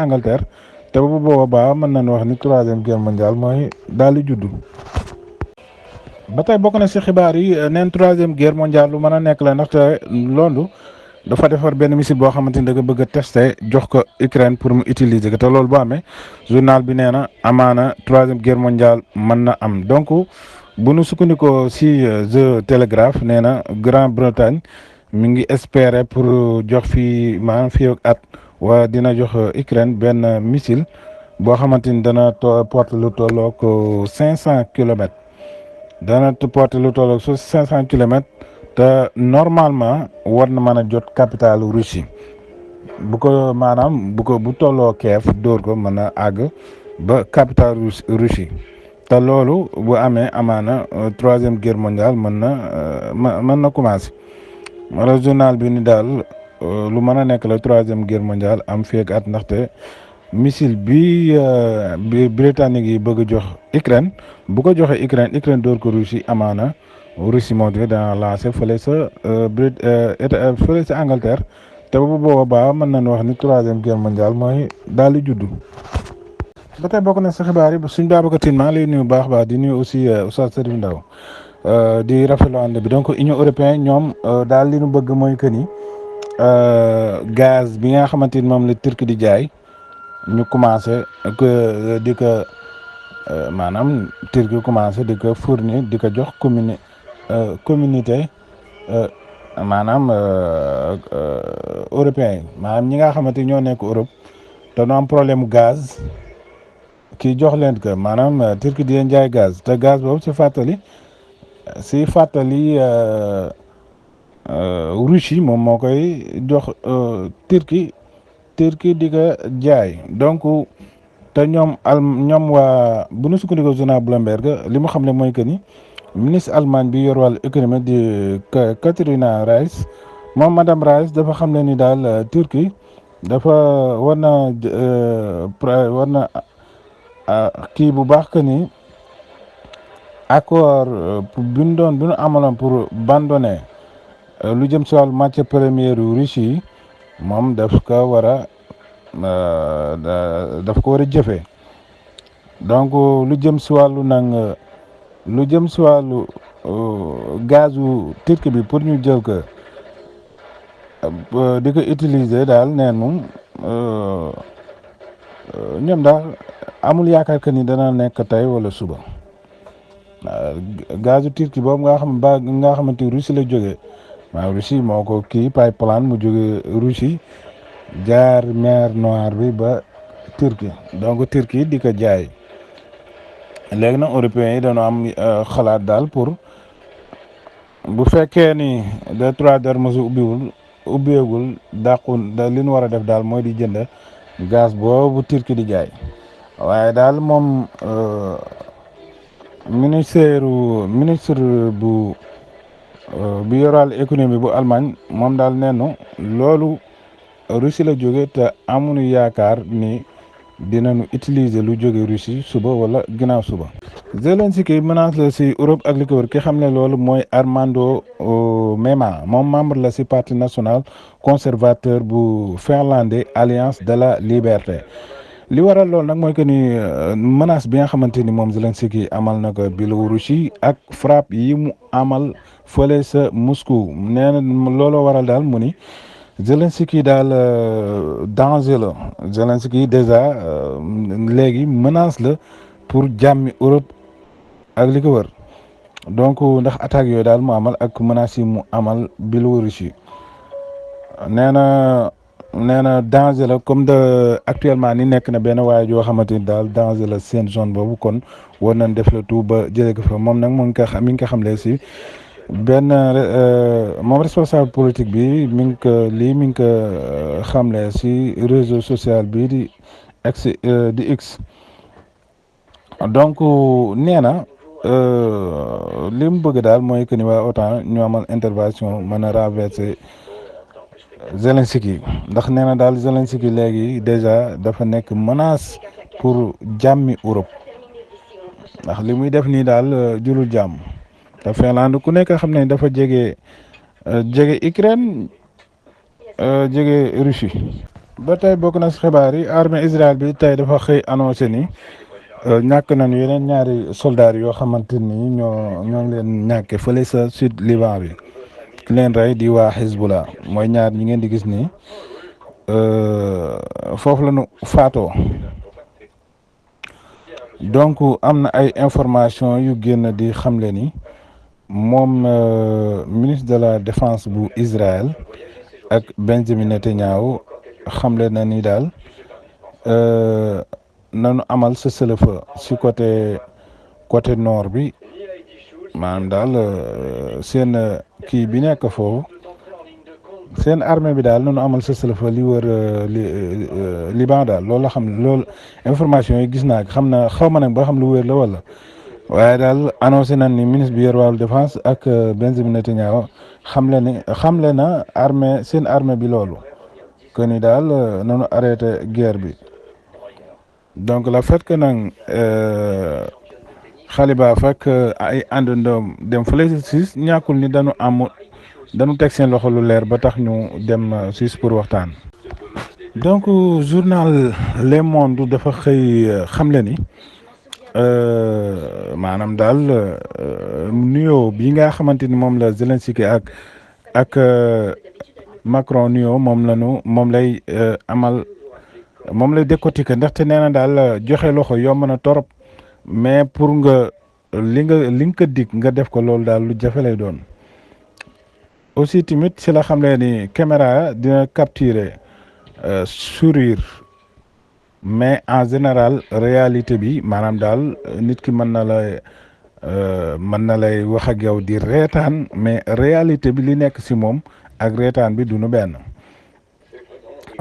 Angleterre te bu boobaa mën nañu wax ni 3e guerre mondiale mooy daal di juddu. ba tey bokk na si xibaar yi neen 3e guerre mondiale lu mën a nekk la ndaxte loolu dafa defar benn missile boo xamante ni da nga bëgg a testé jox ko Ukraine pour mu utiliser ko te loolu boo amee journal bi nee na amaana 3e guerre mondiale mën na am donc bu nu sukkandikoo si The Telegraph nee na Grande-Bretagne mi ngi espérer pour jox fii ak at waa dina jox Ukraine benn missile boo xamante ni dana porte lu tolloog 500 kilomètres. dana porte lu tolloog 500 kilomètres te normalement war na mën a jot capitale Russie bu tolloo Kiev dóor ko mën a àgg ba capitale Russie te loolu bu amee amaana 3e guerre mondiale mën na commencé wala journal bi ni daal lu mën a nekk la 3e guerre mondiale am feeg at ndaxte missile bi britannique yi bëgg a jox Ukraine bu ko joxee Ukraine door ko Russie amaana Russie moo tax dana lancer fële sa fële sa Angleterre te bu boobaa mën nañu wax ni 3e guerre mondiale mooy daal di juddu. ba tey bokk na sa xibaar yi suñ Babacar Tine maa ngi lay nuyu bu baax di nuyu aussi Oustaz Serif Ndaw di rafetlu ànd bi donc Union européenne ñoom daal li ñu bëgg mooy que ni gaz bi nga xamante ni moom la Turquie di jaay ñu commencé di ko maanaam Turquie commencé di ko fournir di ko jox communauté maanaam européen maanaam ñi nga xamante ñoo nekk Europe te nu am problème gaz kii jox leen ko maanaam Turquie di leen jaay gaz te gaz boobu si fàttali Russie moom moo koy jox Turquie di ko jaay donc te ñoom waa bu ñu sukkandikoo journal Bloomberg li mu xam ne mooy que ni ministre Allemagne bi yor wàllu économie di Katarina Reis moom madame Reis dafa xam ne ni daal Turquie dafa war na kii bu baax que ni accord bi ñu amaloon pour abandonner lu jëm si wàllu matière première Russie yi moom daf ko war a jëfee donc lu jëm si wàllu gazu Turquie bi pour ñu jël ko di ko utiliser daal neen moom ñoom daal amul yaakaar que ni dana nekk tey wala suba gazu Turquie boobu nga xamante ni Russie la jógee waaw Russie moo ko kii pipeline mu jóge Russie jaar mer Noire bi ba Turquie donc Turquie di ko jaay léegi nag européens yi dañoo am xalaat daal pour bu fekkee ni détroit d'Ormuz ubbeegul dàqun li ñu war a def daal mooy di jënd gaz boobu Turquie di jaay waaye daal moom ministre bu bi yoral économie bu Allemagne moom daal neenu loolu Russie la jóge te amuñu yaakaar ni dinañu utiliser lu jóge Russie suba wala ginnaaw suba. Zelensky menace la si Europe ak li ko wër ki xam ne loolu mooy Armando Mema moom membre la si parti national conservateur bu finlandais Alliance de la Liberté. li waral loolu nag mooy que ni menace bi nga xamante ni moom Zelensky amal na ko Biélorussie ak frappe yi mu amal fële sa Moscou nee na looloo waral daal mu ni Zelensky daal danger la Zelensky déjà léegi menace la pour jàmmi Europe ak li ko wër donc ndax attaques yooyu daal mu amal ak menaces yi mu amal Biélorussie nee na danger la comme actuellement ni nekk na benn waaye joo xamante ni daal danger la seen zone boobu kon war nañ def le tout ba jëlee ko fa moom nag mi ngi ko xamle si benn moom responsable politique bi mi ngi ko xamle si réseau social bi di X donc nee na li mu bëgg daal mooy que ni waa OTAN ñu amal intervention mën a renverser Zelensky ndax nee na daal Zelensky léegi déjà dafa nekk menace pour jàmmi Europe ndax li muy def nii daal jurul jàmm te Finlande ku nekk xam ne dafa jege Ukraine jege Russie. ba tey bokk na si xibaar yi armée Israël bi tey dafa xëy annoncé ni ñàkk nañu yeneen ñaari soldats yoo xamante ni ñoo ngi leen ñàkke fële sa sud Liban bi. ki leen rey di waa Hezbollah mooy ñaar ñi ngeen di gis nii foofu la ñu faatoo donc am na ay information yu génn di xamle ni moom ministre de la défense bu Israël ak Benjamin Netanyahu xamle na ni daal nanu amal cessez-le-feu si côté nord bi maanaam daal seen kii bi nekk foofu seen armée bi daal nanu amal cessez-le-feu li wër Liban daal loolu la xam ne loolu information yi gis naa xaw ma nag ba xam lu wér la wala waaye daal annoncé nañ ni ministre bi yor wàllu défense ak Benjamin Netanyahu xamle na seen armée bi loolu que ni daal nanu arrêté guerre bi donc la fait que nag Xaliba fekk ay àndandoom dem fële Suisse ñàkkul ni dañu teg seen loxo lu leer ba tax ñu dem Suisse pour waxtaan. donc journal Le Monde dafa xëy xamle ni maanaam daal nuyoo bi nga xamante ni moom la Zelensky ak Macron nuyoo moom lay amal moom lay décortiquer ndaxte nee na daal joxe loxo yomb na torop mais pour nga li nga ko dig nga def ko loolu daal lu jafe lay doon. aussi tamit si la xam ni caméra dina capturer sourire mais en général réalité bi maanaam daal nit ki mën na lay wax ak yow di reetaan mais réalité bi li nekk si moom ak reetaan bi duñu benn.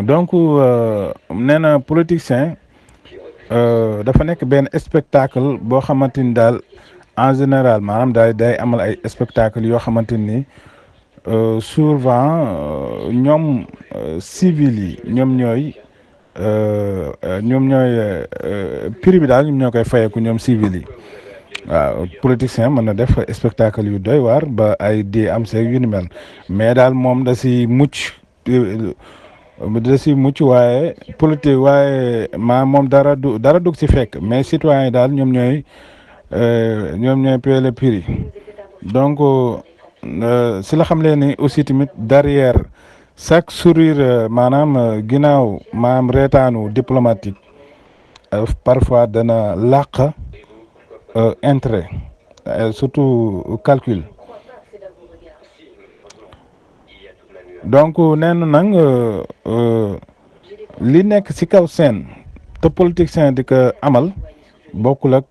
donc nee na politicien dafa nekk benn spectacle boo xamante ni daal en général maanaam daal day amal ay spectacle yoo xamante ni souvent ñoom civil yi ñoom ñooy prix bi daal ñoom ñoo koy fayeku ñoom civil yi waaw politicien mën na def spectacle yu doy waar ba ay di am seeg yu ni mel mais daal moom da si mucc waaye politique waaye moom dara dug si fekk mais citoyen yi daal ñoom ñooy payer le prix donc si la xam leen ni aussi tamit derrière chaque sourire maanaam ginnaaw maanaam reetaanu diplomatique parfois dana làq intérêt surtout calcul. donc nee na nag li nekk ci kaw scène te politicien di ko amal bokkul ak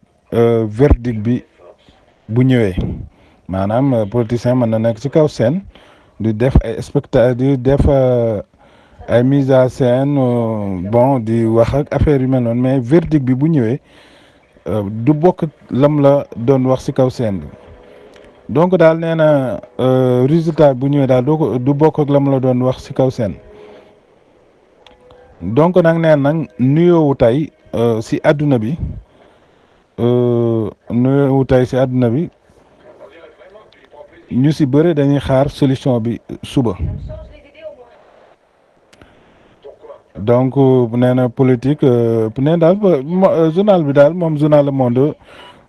verdict bi bu ñëwee maanaam politicien mën na nekk ci kaw scène di def ay di def ay mise à scène bon di wax ak affaire yu mel noonu mais verdict bi bu ñëwee du bokk lam la doon wax ci kaw scène bi. donc daal nee na résultat bu ñëwee daal du bokk ak la mu la doon wax ci kaw seen donc nag nee nag nuyoowu tey ci àdduna bi ñu ci bëre dañuy xaar solution bi suba donc nee na politique nee daal journal bi daal moom journal Le Monde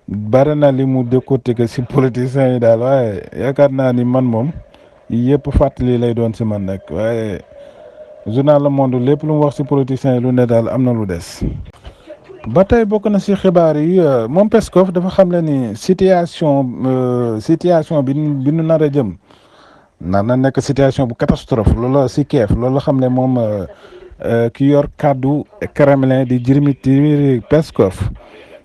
bare na li mu décortiquer ci politiciens yi daal waaye yaakaar naa ni man moom yëpp fàttali lay doon ci man nag waaye journal Le Monde lépp lu mu wax ci politiciens yi lu ne daal am na lu des. ba tey bokk na ci xibaar yi moom Peskov dafa xam le ni situation bi nu nar a jëm nar na nekk situation bu catastrophe loolu ci Kiev loolu xam ne moom ki yor kàddu Kremlin di Dmitry Peskov.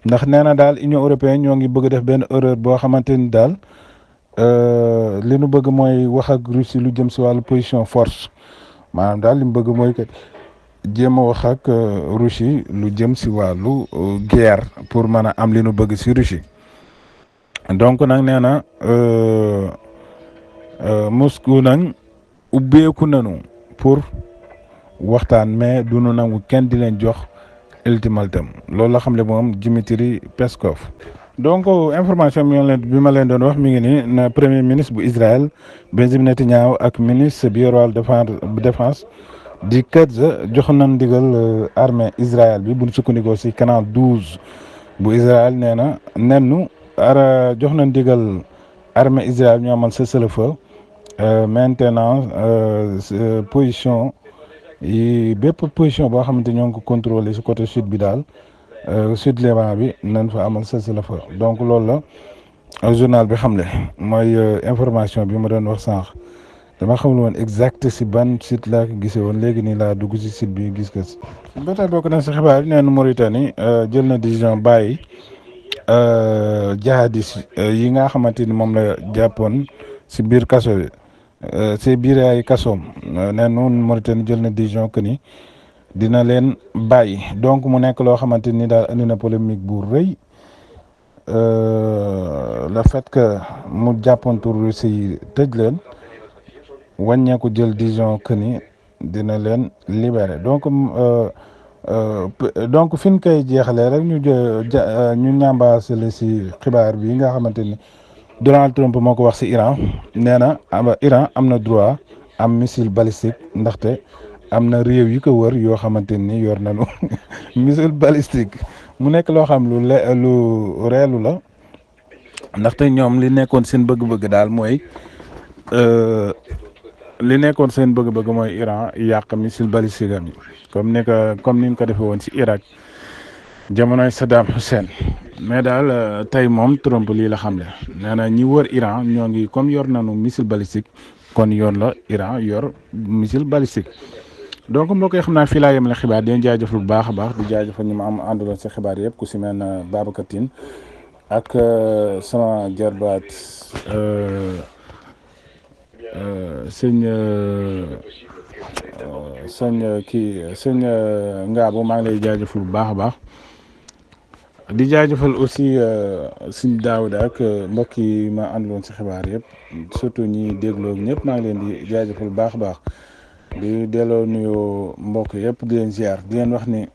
ndax nee na daal Union européenne ñoo ngi bëgg def benn erreur boo xamante ni daal li nu bëgg mooy wax ak Russie lu jëm ci wàllu position force maanaam daal li mu bëgg mooy que jéem a wax ak Russie lu jëm ci wàllu guerre pour mën a am li nu bëgg ci Russie donc nag nee na Moscou nag ubbeeku nañu pour waxtaan mais du nu nangu kenn di leen jox. ultimatum loolu la xam ne moom Dmitry Peskov. donc information bi ma leen doon wax mi ngi nii na premier ministre bu Israël Benjamin Netanyahu ak ministre bi yor wàllu défense di Katz jox nañ ndigal armée Israël bi bu ñu sukkandikoo ci canal 12 bu Israël nee na jox nañ ndigal armée Israël ñu amal cessez-le-feu maintenant position. bépp position boo xamante ñoo ngi ko contrôlé ci côté sud bi daal sud Liban bi nañ fa amal cessez-le-feu donc loolu la journal bi xam ne mooy information bi ma doon wax sànq dama xamul woon exact ci ban site laa ko gisee woon léegi nii laa dugg ci site bi gis ko ci. ba tey bokk na ci xibaar yi nee na Mauritanie jël na décision bàyyi jihadiste yi nga xamante ni moom la jàppoon ci biir kaso bi. ci biir ay kasoom nee noonu Mauritanie jël na décision que ni dina leen bàyyi donc mu nekk loo xamante ni daal indi na polémique bu rëy le fait que mu jàppoon tur Russie tëj leen wàññeeku jël décision que ni dina leen libérer donc donc fi ñu koy jeexalee rek ñu ñambaasale si xibaar bi nga xamante ni Donald Trump moo ko wax si Iran nee na Iran am na droit am missile balistique ndaxte am na réew yu ko wër yoo xamante ni yor nañu missile balistique mu nekk loo xam lu reelu la ndaxte ñoom li nekkoon seen bëgg-bëgg daal mooy Iran yàq missile balistique am yi comme ni ñu ko defee woon ci Irak jamonoy Saddam Hussein mais daal tey moom Trump lii la xam ne nee na ñi wër Iran ñoo ngi comme yor nañu missile balistique kon yoon la Iran yor missile balistique. donc mbokk yi xam naa fii laa yemale xibaar di leen jaajëfal bu baax a baax di jaajëfal ñu ma am àndaloon si xibaar yëpp ku si mel ne Babacar Tine ak sama jarbaat sëñ Ngaabu maa ngi lay jaajëfal bu baax a baax di jaajëfal aussi sëñ Daawuda ak mbokk yi ma àndaloon si xibaar yëpp surtout ñi dégloo ñëpp maa ngi leen di jaajëfal bu baax a baax di delloo nuyoo mbokk yëpp di leen ziar di leen wax ni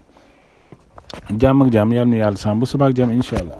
jàmm ak jàmm yal na yàlla sàmm bu suba ak jàmm incha allah.